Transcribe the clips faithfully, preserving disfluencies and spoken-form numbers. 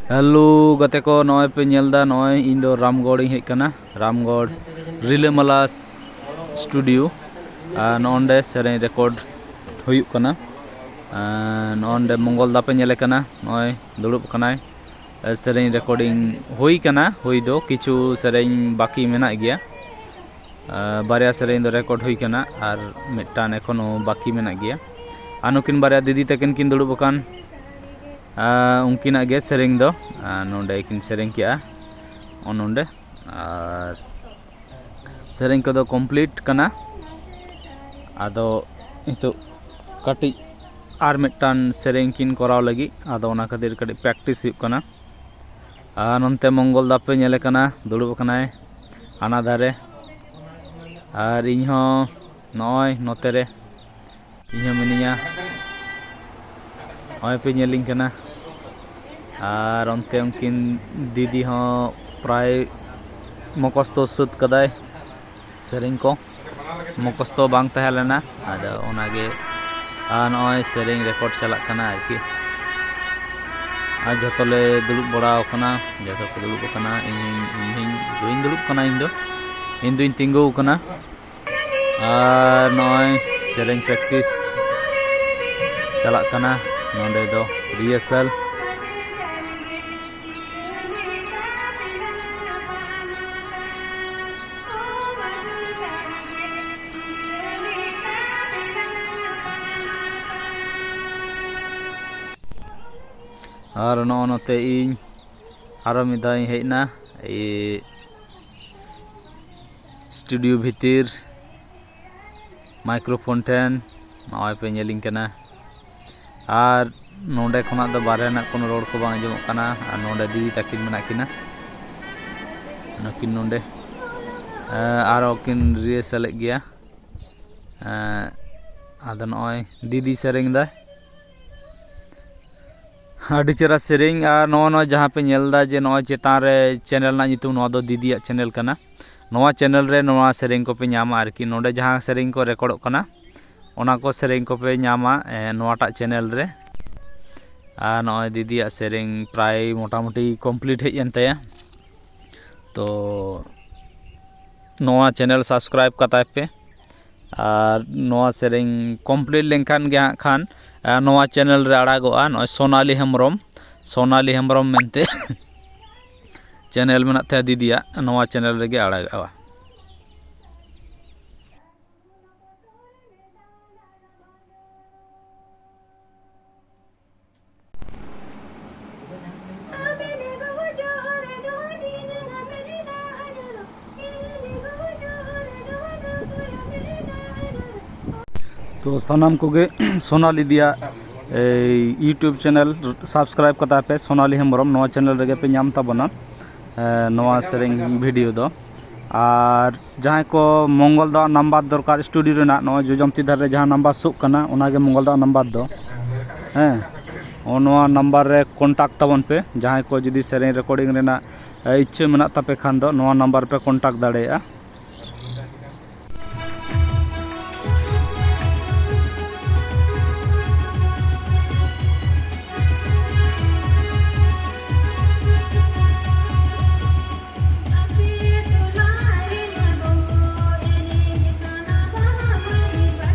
Hello ᱜᱟᱛᱮ ᱠᱚ, ᱱᱚᱜᱼᱚᱭ ᱯᱮ ᱧᱮᱞ ᱮᱫᱟ, ᱱᱚᱜᱼᱚᱭ ᱤᱧ ᱫᱚ ᱨᱟᱢᱜᱚᱲ ᱤᱧ ᱦᱮᱡ ᱟᱠᱟᱱᱟ, ᱨᱟᱢᱜᱚᱲ ᱨᱤᱞᱟᱹᱢᱟᱞᱟ ᱥᱴᱩᱰᱤᱭᱳ᱾ ᱟᱨ ᱱᱚᱜᱼᱚᱸᱰᱮ ᱥᱮᱨᱮᱧ ᱨᱮᱠᱚᱨᱰ ᱦᱩᱭᱩᱜ ᱠᱟᱱᱟ᱾ ᱟᱨ ᱱᱚᱜᱼᱚᱸᱰᱮ ᱢᱚᱝᱜᱚᱞ ᱫᱟ ᱯᱮ ᱧᱮᱞᱮ ᱠᱟᱱᱟ, ᱱᱚᱜᱼᱚᱭ ᱫᱩᱲᱩᱵ ᱠᱟᱱᱟᱭ᱾ ᱥᱮᱨᱮᱧ ᱨᱮᱠᱚᱨᱰᱤᱝ ᱦᱩᱭ ᱠᱟᱱᱟ, ᱦᱩᱭ ᱫᱚ ᱠᱤᱪᱷᱩ ᱥᱮᱨᱮᱧ ᱵᱟᱹᱠᱤ ᱢᱮᱱᱟᱜ ᱜᱮᱭᱟ᱾ ᱟᱨ ᱵᱟᱨᱭᱟ ᱥᱮᱨᱮᱧ ᱫᱚ ᱨᱮᱠᱚᱨᱰ ᱦᱩᱭ ᱠᱟᱱᱟ ᱟᱨ ᱢᱤᱫᱴᱟᱝ ᱮᱠᱷᱚᱱᱳ ᱵᱟᱹᱠᱤ ᱢᱮᱱᱟᱜ ᱜᱮᱭᱟ᱾ ᱟᱨ ᱱᱩᱠᱤᱱ ᱵᱟᱨᱭᱟ ᱫᱤᱫᱤ ᱛᱟᱹᱠᱤᱱ ᱠᱤᱱ ᱫᱩᱲᱩᱵ ᱟᱠᱟᱱ, ᱟᱨ ᱩᱱᱠᱤᱱᱟᱜ ᱜᱮ ᱥᱮᱨᱮᱧ ᱫᱚ, ᱟᱨ ᱱᱚᱸᱰᱮ ᱠᱤᱱ ᱥᱮᱨᱮᱧ ᱠᱮᱜᱼᱟ, ᱱᱚᱜᱼᱚ ᱱᱚᱸᱰᱮ᱾ ᱟᱨ ᱥᱮᱨᱮᱧ ᱠᱚᱫᱚ ᱠᱚᱢᱯᱞᱤᱴ ᱠᱟᱱᱟ᱾ ᱟᱫᱚ ᱱᱤᱛᱚᱜ ᱠᱟᱹᱴᱤᱡ ᱟᱨ ᱢᱤᱫᱴᱟᱝ ᱥᱮᱨᱮᱧ ᱠᱤᱱ ᱠᱚᱨᱟᱣ ᱞᱟᱹᱜᱤᱫ, ᱟᱫᱚ ᱚᱱᱟ ᱠᱷᱟᱹᱛᱤᱨ ᱠᱟᱹᱴᱤᱡ ᱯᱨᱮᱠᱴᱤᱥ ᱦᱩᱭᱩᱜ ᱠᱟᱱᱟ᱾ ᱟᱨ ᱱᱚᱱᱛᱮ ᱢᱚᱝᱜᱚᱞ ᱫᱟ ᱯᱮ ᱧᱮᱞᱮ ᱠᱟᱱᱟ, ᱫᱩᱲᱩᱵ ᱟᱠᱟᱱᱟᱭ ᱦᱟᱱᱟ ᱫᱷᱟᱨᱮ᱾ ᱟᱨ ᱤᱧ ᱦᱚᱸ ᱱᱚᱜᱼᱚᱭ ᱱᱚᱛᱮ ᱨᱮ, ᱤᱧ ᱦᱚᱸ ᱢᱤᱱᱟᱹᱧᱟ᱾ ᱱᱚᱜᱼᱚᱭ ᱯᱮ ᱧᱮᱞᱤᱧ ᱠᱟᱱᱟ᱾ ᱟᱨ ᱚᱱᱛᱮ ᱩᱱᱠᱤᱱ ᱫᱤᱫᱤ ᱦᱚᱸ ᱯᱨᱟᱭ ᱢᱚᱠᱚᱥᱛᱚ ᱥᱟᱹᱛ ᱠᱟᱫᱟᱭ ᱥᱮᱨᱮᱧ ᱠᱚ᱾ ᱢᱚᱠᱚᱥᱛᱚ ᱵᱟᱝ ᱛᱟᱦᱮᱸ ᱞᱮᱱᱟ, ᱟᱫᱚ ᱚᱱᱟᱜᱮ᱾ ᱟᱨ ᱱᱚᱜᱼᱚᱭ ᱥᱮᱨᱮᱧ ᱨᱮᱠᱚᱨᱰ ᱪᱟᱞᱟᱜ ᱠᱟᱱᱟ ᱟᱨᱠᱤ᱾ ᱟᱨ ᱡᱷᱚᱛᱚ ᱞᱮ ᱫᱩᱲᱩᱵ ᱵᱟᱲᱟ ᱟᱠᱟᱱᱟ, ᱡᱷᱚᱛᱚ ᱠᱚ ᱫᱩᱲᱩᱵ ᱟᱠᱟᱱᱟ᱾ ᱤᱧ ᱤᱧ ᱵᱟᱹᱧ ᱫᱩᱲᱩᱵ ᱠᱟᱱᱟ, ᱤᱧ ᱫᱚ ᱤᱧ ᱫᱩᱧ ᱛᱤᱸᱜᱩ ᱟᱠᱟᱱᱟ᱾ ᱟᱨ ᱱᱚᱜᱼᱚᱭ ᱥᱮᱨᱮᱧ ᱯᱨᱮᱠᱴᱤᱥ ᱪᱟᱞᱟᱜ ᱠᱟᱱᱟ, ᱱᱚᱰᱮ ᱫᱚ ᱨᱤᱦᱟᱨᱥᱟᱞ᱾ ᱟᱨ ᱱᱚᱜᱼᱚ ᱱᱚᱛᱮ ᱤᱧ ᱟᱨᱚ ᱢᱤᱫ ᱫᱷᱟᱣ ᱤᱧ ᱦᱮᱡ ᱮᱱᱟ᱾ ᱮᱭ ᱥᱴᱩᱰᱤᱭᱳ ᱵᱷᱤᱛᱤᱨ ᱢᱟᱭᱠᱨᱳᱯᱷᱳᱱ ᱴᱷᱮᱱ ᱱᱚᱜᱼᱚᱭ ᱯᱮ ᱧᱮᱞᱤᱧ ᱠᱟᱱᱟ᱾ ᱟᱨ ᱱᱚᱰᱮ ᱠᱷᱚᱱᱟᱜ ᱫᱚ ᱵᱟᱨᱦᱮ ᱨᱮᱱᱟᱜ ᱠᱳᱱᱳ ᱨᱚᱲ ᱠᱚ ᱵᱟᱝ ᱟᱸᱡᱚᱢᱚᱜ ᱠᱟᱱᱟ᱾ ᱟᱨ ᱱᱚᱰᱮ ᱫᱤᱫᱤ ᱛᱟᱹᱠᱤᱱ ᱢᱮᱱᱟᱜ ᱠᱤᱱᱟ, ᱱᱩᱠᱤᱱ ᱱᱚᱰᱮ, ᱮᱸ, ᱟᱨᱚ ᱠᱤᱱ ᱨᱤᱦᱟᱨᱥᱟᱞᱮᱫ ᱜᱮᱭᱟ᱾ ᱮᱸ, ᱟᱫᱚ ᱱᱚᱜᱼᱚᱭ ᱫᱤᱫᱤ ᱥᱮᱨᱮᱧ ᱫᱟᱭ᱾ ᱟᱹᱰᱤ ᱪᱮᱦᱨᱟ ᱥᱮᱨᱮᱧ᱾ ᱟᱨ ᱱᱚᱜᱼᱚ ᱱᱚᱣᱟ ᱡᱟᱦᱟᱸ ᱯᱮ ᱧᱮᱞ ᱮᱫᱟ ᱡᱮ ᱱᱚᱜᱼᱚᱭ ᱪᱮᱛᱟᱱ ᱨᱮ ᱪᱮᱱᱮᱞ ᱨᱮᱱᱟᱜ ᱧᱩᱛᱩᱢ, ᱱᱚᱣᱟ ᱫᱚ ᱫᱤᱫᱤᱭᱟᱜ ᱪᱮᱱᱮᱞ ᱠᱟᱱᱟ᱾ ᱱᱚᱣᱟ ᱪᱮᱱᱮᱞ ᱨᱮ ᱱᱚᱣᱟ ᱥᱮᱨᱮᱧ ᱠᱚᱯᱮ ᱧᱟᱢᱟ ᱟᱨᱠᱤ᱾ ᱱᱚᱰᱮ ᱡᱟᱦᱟᱸ ᱥᱮᱨᱮᱧ ᱠᱚ ᱨᱮᱠᱚᱨᱰᱚᱜ ᱠᱟᱱᱟ, ᱚᱱᱟ ᱠᱚ ᱥᱮᱨᱮᱧ ᱠᱚᱯᱮ ᱧᱟᱢᱟ, ᱮ, ᱱᱚᱣᱟᱴᱟᱜ ᱪᱮᱱᱮᱞ ᱨᱮ᱾ ᱟᱨ ᱱᱚᱜᱼᱚᱭ ᱫᱤᱫᱤᱭᱟᱜ ᱥᱮᱨᱮᱧ ᱯᱨᱟᱭ ᱢᱚᱴᱟᱢᱩᱴᱤ ᱠᱚᱢᱯᱞᱤᱴ ᱦᱮᱡ ᱮᱱ ᱛᱟᱭᱟ᱾ ᱛᱚ ᱱᱚᱣᱟ ᱪᱮᱱᱮᱞ ᱥᱟᱵᱥᱠᱨᱟᱭᱤᱵ ᱠᱟᱛᱟᱭ ᱯᱮ, ᱟᱨ ᱱᱚᱣᱟ ᱥᱮᱨᱮᱧ ᱠᱚᱢᱯᱞᱤᱴ ᱞᱮᱱᱠᱷᱟᱱ ᱜᱮ ᱦᱟᱸᱜ ᱠᱷᱟᱱ, ᱟᱨ ᱱᱚᱣᱟ ᱪᱮᱱᱮᱞ ᱨᱮ ᱟᱲᱟᱜᱚᱜᱼᱟ᱾ ᱱᱚᱜᱼᱚᱭ ᱥᱳᱱᱟᱞᱤ ᱦᱮᱢᱵᱨᱚᱢ, ᱥᱳᱱᱟᱞᱤ ᱦᱮᱢᱵᱨᱚᱢ ᱢᱮᱱᱛᱮ ᱪᱮᱱᱮᱞ ᱢᱮᱱᱟᱜ ᱛᱟᱭᱟ ᱫᱤᱫᱤᱭᱟᱜ, ᱱᱚᱣᱟ ᱪᱮᱱᱮᱞ ᱨᱮᱜᱮ ᱟᱲᱟᱜᱚᱜᱼᱟ᱾ ᱛᱚ ᱥᱟᱱᱟᱢ ᱠᱚᱜᱮ ᱥᱳᱱᱟᱞᱤ ᱫᱤᱭᱟ ᱮᱭ YouTube ᱪᱮᱱᱮᱞ ᱥᱟᱵᱥᱠᱨᱟᱭᱤᱵ ᱠᱟᱛᱟ ᱯᱮ, ᱥᱳᱱᱟᱞᱤ ᱦᱮᱢᱵᱨᱚᱢ, ᱱᱚᱣᱟ ᱪᱮᱱᱮᱞ ᱨᱮᱜᱮ ᱯᱮ ᱧᱟᱢ ᱛᱟᱵᱚᱱᱟ᱾ ᱮ, ᱱᱚᱣᱟ ᱥᱮᱨᱮᱧ ᱵᱷᱤᱰᱤᱭᱳ ᱫᱚ᱾ ᱟᱨ ᱡᱟᱦᱟᱸᱭ ᱠᱚ ᱢᱚᱝᱜᱚᱞ ᱫᱟᱣᱟᱜ ᱱᱟᱢᱵᱟᱨ ᱫᱚᱨᱠᱟᱨ ᱥᱴᱩᱰᱤᱭᱳ ᱨᱮᱱᱟᱜ, ᱱᱚᱜᱼᱚᱭ ᱡᱚᱡᱚᱢᱛᱤ ᱫᱷᱟᱨᱮ ᱨᱮ ᱡᱟᱦᱟᱸ ᱱᱟᱢᱵᱟᱨ ᱥᱳᱜ ᱠᱟᱱᱟ, ᱚᱱᱟᱜᱮ ᱢᱚᱝᱜᱚᱞ ᱫᱟᱣᱟᱜ ᱱᱟᱢᱵᱟᱨ ᱫᱚ᱾ ᱦᱮᱸ, ᱱᱚᱣᱟ ᱱᱟᱢᱵᱟᱨ ᱨᱮ ᱠᱚᱱᱴᱟᱠᱴ ᱛᱟᱵᱚᱱ ᱯᱮ᱾ ᱡᱟᱦᱟᱸᱭ ᱠᱚ ᱡᱩᱫᱤ ᱥᱮᱨᱮᱧ ᱨᱮᱠᱚᱨᱰᱤᱝ ᱨᱮᱱᱟᱜ, ᱮ, ᱤᱪᱪᱷᱟᱹ ᱢᱮᱱᱟᱜ ᱛᱟᱯᱮ ᱠᱷᱟᱱ ᱫᱚ, ᱱᱚᱣᱟ ᱱᱟᱢᱵᱟᱨ ᱨᱮᱯᱮ ᱠᱚᱱᱴᱟᱠᱴ ᱫᱟᱲᱮᱭᱟᱜᱼᱟ᱾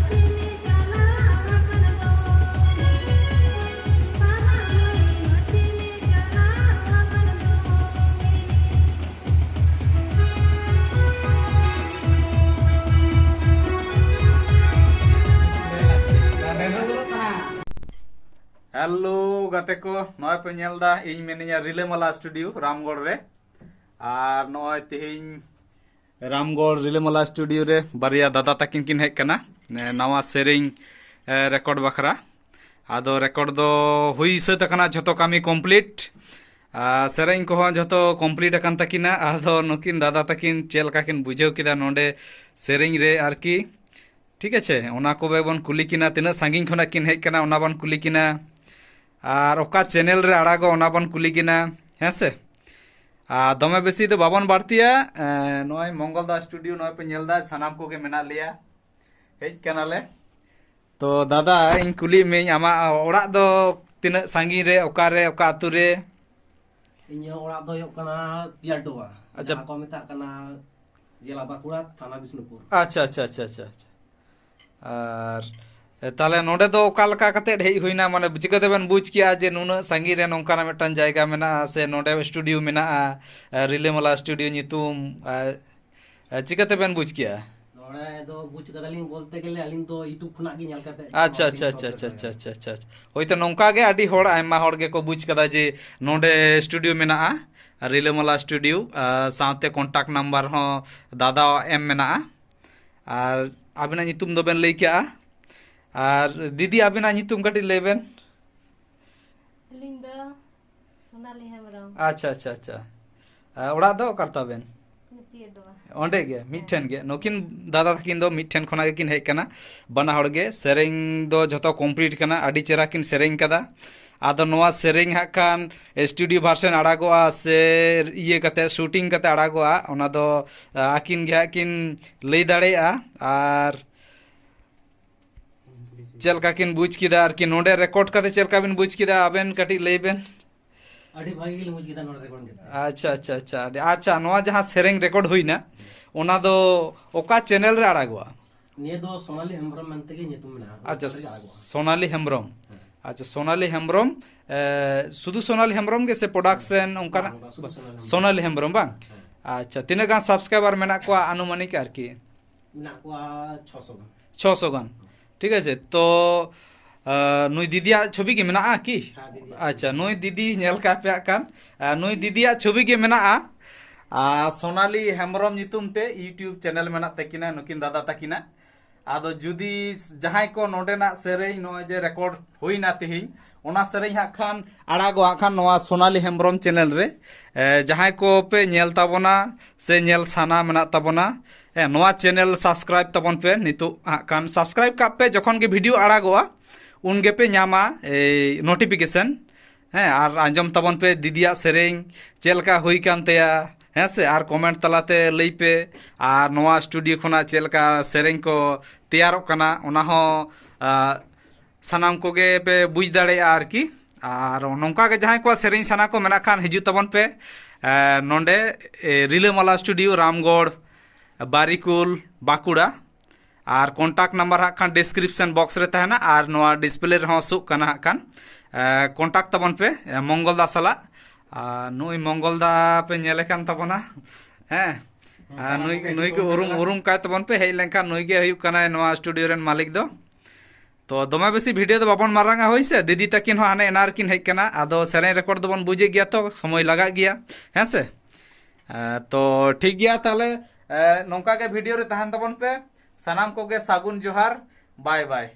ᱦᱮᱞᱳ ᱜᱟᱛᱮ ᱠᱚ, ᱱᱚᱜᱼᱚᱭ ᱯᱮ ᱧᱮᱞ ᱫᱟ ᱤᱧ ᱢᱮᱱᱟᱹᱧᱟ ᱨᱤᱞᱟᱹᱢᱟᱞᱟ ᱥᱴᱩᱰᱤᱭᱳ ᱨᱟᱢᱜᱚᱲ ᱨᱮ᱾ ᱟᱨ ᱱᱚᱜᱼᱚᱭ ᱛᱮᱦᱮᱧ ᱨᱟᱢᱜᱚᱲ ᱨᱤᱞᱟᱹᱢᱟᱞᱟ ᱥᱴᱩᱰᱤᱭᱳ ᱨᱮ ᱵᱟᱨᱭᱟ ᱫᱟᱫᱟ ᱛᱟᱹᱠᱤᱱ ᱠᱤᱱ ᱦᱮᱡ ᱠᱟᱱᱟ, ᱮ, ᱱᱟᱣᱟ ᱥᱮᱨᱮᱧ, ᱮ, ᱨᱮᱠᱚᱨᱰ ᱵᱟᱠᱷᱨᱟ᱾ ᱟᱫᱚ ᱨᱮᱠᱚᱨᱰ ᱫᱚ ᱦᱩᱭ ᱥᱟᱹᱛ ᱟᱠᱟᱱᱟ, ᱡᱷᱚᱛᱚ ᱠᱟᱹᱢᱤ ᱠᱚᱢᱯᱞᱤᱴ᱾ ᱟᱨ ᱥᱮᱨᱮᱧ ᱠᱚᱦᱚᱸ ᱡᱷᱚᱛᱚ ᱠᱚᱢᱯᱞᱤᱴ ᱟᱠᱟᱱ ᱛᱟᱹᱠᱤᱱᱟ᱾ ᱟᱫᱚ ᱱᱩᱠᱤᱱ ᱫᱟᱫᱟ ᱛᱟᱹᱠᱤᱱ ᱪᱮᱫ ᱞᱮᱠᱟ ᱠᱤᱱ ᱵᱩᱡᱷᱟᱹᱣ ᱠᱮᱫᱟ ᱱᱚᱰᱮ ᱥᱮᱨᱮᱧ ᱨᱮ ᱟᱨᱠᱤ, ᱴᱷᱤᱠ ᱟᱪᱷᱮ, ᱚᱱᱟ ᱠᱚᱜᱮ ᱵᱚᱱ ᱠᱩᱞᱤ ᱠᱤᱱᱟ᱾ ᱛᱤᱱᱟᱹᱜ ᱥᱟᱺᱜᱤᱧ ᱠᱷᱚᱱᱟᱜ ᱠᱤᱱ ᱦᱮᱡ ᱠᱟᱱᱟ, ᱚᱱᱟ ᱵᱚᱱ ᱠᱩᱞᱤ ᱠᱤᱱᱟ᱾ ᱟᱨ ᱚᱠᱟ ᱪᱮᱱᱮᱞ ᱨᱮ ᱟᱲᱟᱜᱚᱜ, ᱚᱱᱟ ᱵᱚᱱ ᱠᱩᱞᱤ ᱠᱤᱱᱟ, ᱦᱮᱸ ᱥᱮ? ᱟᱨ ᱫᱚᱢᱮ ᱵᱮᱥᱤ ᱫᱚ ᱵᱟᱵᱚᱱ ᱵᱟᱹᱲᱛᱤᱭᱟ᱾ ᱮᱸ, ᱱᱚᱜᱼᱚᱭ ᱢᱚᱝᱜᱚᱞ ᱫᱟ ᱥᱴᱩᱰᱤᱭᱳ, ᱱᱚᱜᱼᱚᱭ ᱯᱮ ᱧᱮᱞ ᱫᱟ, ᱥᱟᱱᱟᱢ ᱠᱚᱜᱮ ᱢᱮᱱᱟᱜ ᱞᱮᱭᱟ, ᱦᱮᱡ ᱠᱟᱱᱟᱞᱮ᱾ ᱛᱚ ᱫᱟᱫᱟ, ᱤᱧ ᱠᱩᱞᱤᱭᱮᱫ ᱢᱤᱭᱟᱹᱧ, ᱟᱢᱟᱜ ᱚᱲᱟᱜ ᱫᱚ ᱛᱤᱱᱟᱹᱜ ᱥᱟᱺᱜᱤᱧ ᱨᱮ, ᱚᱠᱟᱨᱮ, ᱚᱠᱟ ᱟᱹᱛᱩ ᱨᱮ? ᱤᱧᱟᱹᱜ ᱚᱲᱟᱜ ᱫᱚ ᱦᱩᱭᱩᱜ ᱠᱟᱱᱟ ᱯᱤᱭᱟᱨᱰᱳᱵᱟ, ᱟᱪᱪᱷᱟ᱾ ᱡᱟᱦᱟᱸ ᱠᱚ ᱢᱮᱛᱟᱜ ᱠᱟᱱᱟ ᱡᱮᱞᱟ ᱵᱟᱸᱠᱩᱲᱟ, ᱛᱷᱟᱱᱟ ᱵᱤᱥᱱᱩᱯᱩᱨ᱾ ᱟᱪᱪᱷᱟ, ᱟᱪᱪᱷᱟ, ᱟᱪᱪᱷᱟ, ᱟᱪᱪᱷᱟ, ᱟᱪᱪᱷᱟ᱾ ᱟᱨ, ᱮ, ᱛᱟᱦᱞᱮ ᱱᱚᱰᱮ ᱫᱚ ᱚᱠᱟ ᱞᱮᱠᱟ ᱠᱟᱛᱮᱫ ᱦᱮᱡ ᱦᱩᱭᱱᱟ? ᱢᱟᱱᱮ, ᱪᱤᱠᱟᱹ ᱛᱮᱵᱮᱱ ᱵᱩᱡᱽ ᱠᱮᱜᱼᱟ ᱡᱮ ᱱᱩᱱᱟᱹᱜ ᱥᱟᱺᱜᱤᱧ ᱨᱮ ᱱᱚᱝᱠᱟᱱᱟᱜ ᱢᱤᱫᱴᱟᱝ ᱡᱟᱭᱜᱟ ᱢᱮᱱᱟᱜᱼᱟ ᱥᱮ ᱱᱚᱰᱮ ᱥᱴᱩᱰᱤᱭᱳ ᱢᱮᱱᱟᱜᱼᱟ, ᱮ, ᱨᱤᱞᱟᱹᱢᱟᱞᱟ ᱥᱴᱩᱰᱤᱭᱳ ᱧᱩᱛᱩᱢ, ᱮ, ᱮ, ᱪᱤᱠᱟᱹ ᱛᱮᱵᱮᱱ ᱵᱩᱡᱽ ᱠᱮᱜᱼᱟ? ᱱᱚᱰᱮ ᱫᱚ ᱵᱩᱡᱽ ᱠᱟᱫᱟᱞᱤᱧ ᱵᱚᱞᱛᱮ ᱜᱮᱞᱮ ᱟᱹᱞᱤᱧ ᱫᱚ YouTube ᱠᱷᱚᱱᱟᱜ ᱜᱮ ᱧᱮᱞ ᱠᱟᱛᱮ ᱟᱪᱪᱷᱟ, ᱱᱚᱣᱟ ᱟᱪᱪᱷᱟ, ᱞᱤᱧ ᱟᱪᱪᱷᱟ, ᱥᱚᱫᱚᱨ ᱟᱪᱪᱷᱟ, ᱠᱟᱫᱟ᱾ ᱟᱪᱪᱷᱟ, ᱟᱪᱪᱷᱟ, ᱟᱪᱪᱷᱟ᱾ ᱦᱳᱭᱛᱳ ᱱᱚᱝᱠᱟ ᱜᱮ ᱟᱹᱰᱤ ᱦᱚᱲ, ᱟᱭᱢᱟ ᱦᱚᱲ ᱜᱮᱠᱚ ᱵᱩᱡᱽ ᱠᱟᱫᱟ ᱡᱮ ᱱᱚᱰᱮ ᱥᱴᱩᱰᱤᱭᱳ ᱢᱮᱱᱟᱜᱼᱟ, ᱨᱤᱞᱟᱹᱢᱟᱞᱟ ᱥᱴᱩᱰᱤᱭᱳ, ᱟᱨ ᱥᱟᱶᱛᱮ ᱠᱚᱱᱴᱟᱠᱴ ᱱᱟᱢᱵᱟᱨ ᱦᱚᱸ ᱫᱟᱫᱟᱣᱟᱜ ᱮᱢ ᱢᱮᱱᱟᱜᱼᱟ᱾ ᱟᱨ ᱟᱵᱤᱱᱟᱜ ᱧᱩᱛᱩᱢ ᱫᱚᱵᱮᱱ ᱞᱟᱹᱭ ᱠᱮᱜᱼᱟ᱾ ᱟᱨ ᱫᱤᱫᱤ, ᱟᱵᱤᱱᱟᱜ ᱧᱩᱛᱩᱢ ᱠᱟᱹᱴᱤᱡ ᱞᱟᱹᱭ ᱵᱮᱱ᱾ ᱟᱹᱞᱤᱧ ᱫᱚ ᱥᱳᱱᱟᱞᱤ ᱦᱮᱢᱵᱨᱚᱢ᱾ ᱟᱪᱪᱷᱟ, ᱟᱪᱪᱷᱟ, ᱟᱪᱪᱷᱟ᱾ ᱟᱨ ᱚᱲᱟᱜ ᱫᱚ ᱚᱠᱟ ᱨᱮ ᱛᱟᱵᱮᱱ? ᱱᱩᱠᱤᱭᱟᱹ ᱫᱚ᱾ ᱚᱸᱰᱮ ᱜᱮ, ᱢᱤᱫ ᱴᱷᱮᱱ ᱜᱮ᱾ ᱱᱩᱠᱤᱱ ᱫᱟᱫᱟ ᱛᱟᱹᱠᱤᱱ ᱫᱚ ᱢᱤᱫ ᱴᱷᱮᱱ ᱠᱷᱚᱱᱟᱜ ᱜᱮᱠᱤᱱ ᱦᱮᱡ ᱠᱟᱱᱟ᱾ ᱵᱟᱱᱟ ᱦᱚᱲ ᱜᱮ᱾ ᱥᱮᱨᱮᱧ ᱫᱚ ᱡᱷᱚᱛᱚ ᱠᱚᱢᱯᱞᱤᱴ ᱠᱟᱱᱟ, ᱟᱹᱰᱤ ᱪᱮᱦᱨᱟ ᱠᱤᱱ ᱥᱮᱨᱮᱧ ᱠᱟᱫᱟ᱾ ᱟᱫᱚ ᱱᱚᱣᱟ ᱥᱮᱨᱮᱧ ᱦᱟᱸᱜ ᱠᱷᱟᱱ ᱥᱴᱩᱰᱤᱭᱳ ᱵᱷᱟᱨᱥᱮᱱ ᱟᱲᱟᱜᱚᱜᱼᱟ ᱥᱮ ᱤᱭᱟᱹ ᱠᱟᱛᱮ, ᱥᱩᱴᱤᱝ ᱠᱟᱛᱮ ᱟᱲᱟᱜᱚᱜᱼᱟ, ᱚᱱᱟ ᱫᱚ, ᱟ, ᱟᱹᱠᱤᱱ ᱜᱮ ᱦᱟᱸᱜ ᱠᱤᱱ ᱞᱟᱹᱭ ᱫᱟᱲᱮᱭᱟᱜᱼᱟ᱾ ᱟᱨ ᱪᱮᱫ ᱞᱮᱠᱟ ᱠᱤᱱ ᱵᱩᱡᱽ ᱠᱮᱫᱟ ᱟᱨᱠᱤ, ᱱᱚᱰᱮ ᱨᱮᱠᱚᱨᱰ ᱠᱟᱛᱮ ᱪᱮᱫ ᱞᱮᱠᱟ ᱵᱤᱱ ᱵᱩᱡᱽ ᱠᱮᱫᱟ, ᱟᱵᱮᱱ ᱠᱟᱹᱴᱤᱡ ᱞᱟᱹᱭ ᱵᱮᱱ᱾ ᱟᱹᱰᱤ ᱵᱷᱟᱜᱮ ᱜᱮᱞᱤᱧ ᱵᱩᱡᱽ ᱠᱮᱫᱟ ᱱᱚᱰᱮ ᱨᱮᱠᱚᱨᱰ ᱠᱟᱛᱮ᱾ ᱟᱪᱪᱷᱟ, ᱟᱪᱪᱷᱟ, ᱟᱪᱪᱷᱟ, ᱟᱹᱰᱤ, ᱟᱪᱪᱷᱟ, ᱱᱚᱣᱟ ᱡᱟᱦᱟᱸ ᱥᱮᱨᱮᱧ ᱨᱮᱠᱚᱨᱰ ᱦᱩᱭᱱᱟ, ᱚᱱᱟ ᱫᱚ ᱚᱠᱟ ᱪᱮᱱᱮᱞ ᱨᱮ ᱟᱲᱟᱜᱚᱜᱼᱟ? ᱱᱤᱭᱟᱹ ᱫᱚ ᱥᱳᱱᱟᱞᱤ ᱦᱮᱢᱵᱨᱚᱢ ᱢᱮᱱᱛᱮ ᱜᱮ ᱧᱩᱛᱩᱢ ᱢᱮᱱᱟᱜᱼᱟ᱾ ᱟᱪᱪᱷᱟ, ᱚᱱᱟ ᱨᱮᱜᱮ ᱟᱲᱟᱜᱚᱜᱼᱟ᱾ ᱥᱳᱱᱟᱞᱤ ᱦᱮᱢᱵᱨᱚᱢ᱾ ᱦᱮᱸ᱾ ᱟᱪᱪᱷᱟ, ᱥᱳᱱᱟᱞᱤ ᱦᱮᱢᱵᱨᱚᱢ, ᱮ, ᱥᱩᱫᱷᱩ ᱥᱳᱱᱟᱞᱤ ᱦᱮᱢᱵᱨᱚᱢ ᱜᱮ ᱥᱮ ᱯᱨᱚᱰᱟᱠᱥᱚᱱ ᱚᱱᱠᱟᱱᱟᱜ? ᱵᱟᱝ, ᱵᱟᱝ, ᱥᱩᱫᱷᱩ ᱥᱳᱱᱟᱞᱤ ᱦᱮᱢᱵᱨᱚᱢ᱾ ᱥᱳᱱᱟᱞᱤ ᱦᱮᱢᱵᱨᱚᱢ, ᱵᱟᱝ? ᱦᱮᱸ᱾ ᱟᱪᱪᱷᱟ, ᱛᱤᱱᱟᱹᱜ ᱜᱟᱱ ᱥᱟᱵᱥᱠᱨᱟᱭᱵᱟᱨ ᱢᱮᱱᱟᱜ ᱠᱚᱣᱟ ᱟᱱᱩᱢᱟᱱᱤᱠ ᱟᱨᱠᱤ? ᱢᱮᱱᱟᱜ ᱠᱚᱣᱟ ᱪᱷᱚᱥᱚ ᱜᱟᱱ᱾ ᱪᱷᱚᱥᱚ ᱜᱟᱱ᱾ ᱴᱷᱤᱠ ᱟᱪᱷᱮ, ᱛᱚ, ᱟ, ᱱᱩᱭ ᱫᱤᱫᱤᱭᱟᱜ ᱪᱷᱚᱵᱤ ᱜᱮ ᱢᱮᱱᱟᱜᱼᱟ ᱠᱤ? ᱦᱮᱸ, ᱫᱤᱫᱤᱭᱟᱜ ᱟᱪᱪᱷᱟ, ᱪᱷᱚᱵᱤ᱾ ᱱᱩᱭ ᱫᱤᱫᱤ ᱧᱮᱞ ᱠᱟᱜ ᱯᱮ ᱦᱟᱸᱜ ᱠᱷᱟᱱ, ᱟ, ᱱᱩᱭ ᱫᱤᱫᱤᱭᱟᱜ ᱪᱷᱚᱵᱤ ᱜᱮ ᱢᱮᱱᱟᱜᱼᱟ᱾ ᱟ, ᱥᱳᱱᱟᱞᱤ ᱦᱮᱢᱵᱨᱚᱢ ᱧᱩᱛᱩᱢ ᱛᱮ YouTube ᱪᱮᱱᱮᱞ ᱢᱮᱱᱟᱜ ᱛᱟᱹᱠᱤᱱᱟ ᱱᱩᱠᱤᱱ ᱫᱟᱫᱟ ᱛᱟᱹᱠᱤᱱᱟᱜ᱾ ᱟᱫᱚ ᱡᱩᱫᱤ ᱡᱟᱦᱟᱸᱭ ᱠᱚ ᱱᱚᱰᱮᱱᱟᱜ ᱥᱮᱨᱮᱧ ᱱᱚᱜᱼᱚᱭ ᱡᱮ ᱨᱮᱠᱚᱨᱰ ᱦᱩᱭᱱᱟ ᱛᱮᱦᱮᱧ, ᱚᱱᱟ ᱥᱮᱨᱮᱧ ᱦᱟᱸᱜ ᱠᱷᱟᱱ ᱟᱲᱟᱜᱚᱜᱼᱟ ᱦᱟᱸᱜ ᱠᱷᱟᱱ ᱱᱚᱣᱟ ᱥᱳᱱᱟᱞᱤ ᱦᱮᱢᱵᱨᱚᱢ ᱪᱮᱱᱮᱞ ᱨᱮ᱾ ᱮ, ᱡᱟᱦᱟᱸᱭ ᱠᱚ ᱯᱮ ᱧᱮᱞ ᱛᱟᱵᱚᱱᱟ ᱥᱮ ᱧᱮᱞ ᱥᱟᱱᱟ ᱢᱮᱱᱟᱜ ᱛᱟᱵᱚᱱᱟ, ᱦᱮᱸ, ᱱᱚᱣᱟ ᱪᱮᱱᱮᱞ ᱥᱟᱵᱥᱠᱨᱟᱭᱤᱵ ᱛᱟᱵᱚᱱ ᱯᱮ᱾ ᱱᱤᱛᱚᱜ ᱦᱟᱸᱜ ᱠᱷᱟᱱ ᱥᱟᱵᱥᱠᱨᱟᱭᱤᱵ ᱠᱟᱜ ᱯᱮ, ᱡᱚᱠᱷᱚᱱ ᱜᱮ ᱵᱷᱤᱰᱤᱭᱳ ᱟᱲᱟᱜᱚᱜᱼᱟ ᱩᱱ ᱜᱮᱯᱮ ᱧᱟᱢᱟ ᱮᱭ ᱱᱳᱴᱤᱯᱷᱤᱠᱮᱥᱚᱱ᱾ ᱦᱮᱸ, ᱟᱨ ᱟᱸᱡᱚᱢ ᱛᱟᱵᱚᱱ ᱯᱮ ᱫᱤᱫᱤᱭᱟᱜ ᱥᱮᱨᱮᱧ ᱪᱮᱫ ᱞᱮᱠᱟ ᱦᱩᱭ ᱠᱟᱱ ᱛᱟᱭᱟ, ᱦᱮᱸ ᱥᱮ, ᱟᱨ ᱠᱚᱢᱮᱱᱴ ᱛᱟᱞᱟᱛᱮ ᱞᱟᱹᱭ ᱯᱮ᱾ ᱟᱨ ᱱᱚᱣᱟ ᱥᱴᱩᱰᱤᱭᱳ ᱠᱷᱚᱱᱟᱜ ᱪᱮᱫ ᱞᱮᱠᱟ ᱥᱮᱨᱮᱧ ᱠᱚ ᱛᱮᱭᱟᱨᱚᱜ ᱠᱟᱱᱟ, ᱚᱱᱟ ᱦᱚᱸ, ᱟ, ᱥᱟᱱᱟᱢ ᱠᱚᱜᱮ ᱯᱮ ᱵᱩᱡᱽ ᱫᱟᱲᱮᱭᱟᱜᱼᱟ ᱟᱨᱠᱤ᱾ ᱟᱨ ᱱᱚᱝᱠᱟ ᱜᱮ ᱡᱟᱦᱟᱸᱭ ᱠᱚᱣᱟᱜ ᱥᱮᱨᱮᱧ ᱥᱟᱱᱟ ᱠᱚ ᱢᱮᱱᱟᱜ ᱠᱷᱟᱱ, ᱦᱤᱡᱩᱜ ᱛᱟᱵᱚᱱ ᱯᱮ ᱮ, ᱱᱚᱰᱮ ᱮ, ᱨᱤᱞᱟᱹᱢᱟᱞᱟ ᱥᱴᱩᱰᱤᱭᱳ, ᱨᱟᱢᱜᱚᱲ, ᱵᱟᱨᱤᱠᱩᱞ, ᱵᱟᱸᱠᱩᱲᱟ᱾ ᱟᱨ ᱠᱚᱱᱴᱟᱠᱴ ᱱᱟᱢᱵᱟᱨ ᱦᱟᱸᱜ ᱠᱷᱟᱱ ᱰᱤᱥᱠᱨᱤᱯᱥᱚᱱ ᱵᱚᱠᱥ ᱨᱮ ᱛᱟᱦᱮᱱᱟ, ᱟᱨ ᱱᱚᱣᱟ ᱰᱤᱥᱯᱞᱮ ᱨᱮᱦᱚᱸ ᱥᱳᱜ ᱠᱟᱱᱟ ᱦᱟᱸᱜ ᱠᱷᱟᱱ᱾ ᱮ, ᱠᱚᱱᱴᱟᱠᱴ ᱛᱟᱵᱚᱱ ᱯᱮ ᱮ, ᱢᱚᱝᱜᱚᱞ ᱫᱟ ᱥᱟᱞᱟᱜ᱾ ᱟᱨ ᱱᱩᱭ ᱢᱚᱝᱜᱚᱞ ᱫᱟ ᱯᱮ ᱧᱮᱞᱮ ᱠᱟᱱ ᱛᱟᱵᱚᱱᱟ, ᱦᱮᱸ᱾ ᱟᱨ ᱱᱩᱭ, ᱱᱩᱭ ᱜᱮ ᱩᱨᱩᱢ, ᱩᱨᱩᱢ ᱠᱟᱭ ᱛᱟᱵᱚᱱ ᱯᱮ, ᱦᱮᱡ ᱞᱮᱱᱠᱷᱟᱱ ᱱᱩᱭ ᱜᱮ ᱦᱩᱭᱩᱜ ᱠᱟᱱᱟᱭ ᱱᱚᱣᱟ ᱥᱴᱩᱰᱤᱭᱳ ᱨᱮᱱ ᱢᱟᱹᱞᱤᱠ ᱫᱚ᱾ ᱛᱚ ᱫᱚᱢᱮ ᱵᱮᱥᱤ ᱵᱷᱤᱰᱤᱭᱳ ᱫᱚ ᱵᱟᱵᱚᱱ ᱢᱟᱨᱟᱝᱟ, ᱦᱳᱭ ᱥᱮ? ᱫᱤᱫᱤ ᱛᱟᱹᱠᱤᱱ ᱦᱚᱸ ᱦᱟᱱᱮ ᱮᱱᱟ ᱨᱮᱠᱤᱱ ᱦᱮᱡ ᱠᱟᱱᱟ, ᱟᱫᱚ ᱥᱮᱨᱮᱧ ᱨᱮᱠᱚᱨᱰ ᱫᱚᱵᱚᱱ ᱵᱩᱡᱮᱫ ᱜᱮᱭᱟ ᱛᱚ, ᱥᱚᱢᱚᱭ ᱞᱟᱜᱟᱜ ᱜᱮᱭᱟ, ᱦᱮᱸ ᱥᱮ? ᱮ, ᱛᱚ ᱴᱷᱤᱠ ᱜᱮᱭᱟ ᱛᱟᱦᱞᱮ, ᱮ, ᱱᱚᱝᱠᱟ ᱜᱮ ᱵᱷᱤᱰᱤᱭᱳ ᱨᱮ ᱛᱟᱦᱮᱱ ᱛᱟᱵᱚᱱ ᱯᱮ᱾ ᱥᱟᱱᱟᱢ ᱠᱚᱜᱮ ᱥᱟᱹᱜᱩᱱ ᱡᱚᱦᱟᱨ, ᱵᱟᱭ ᱵᱟᱭ᱾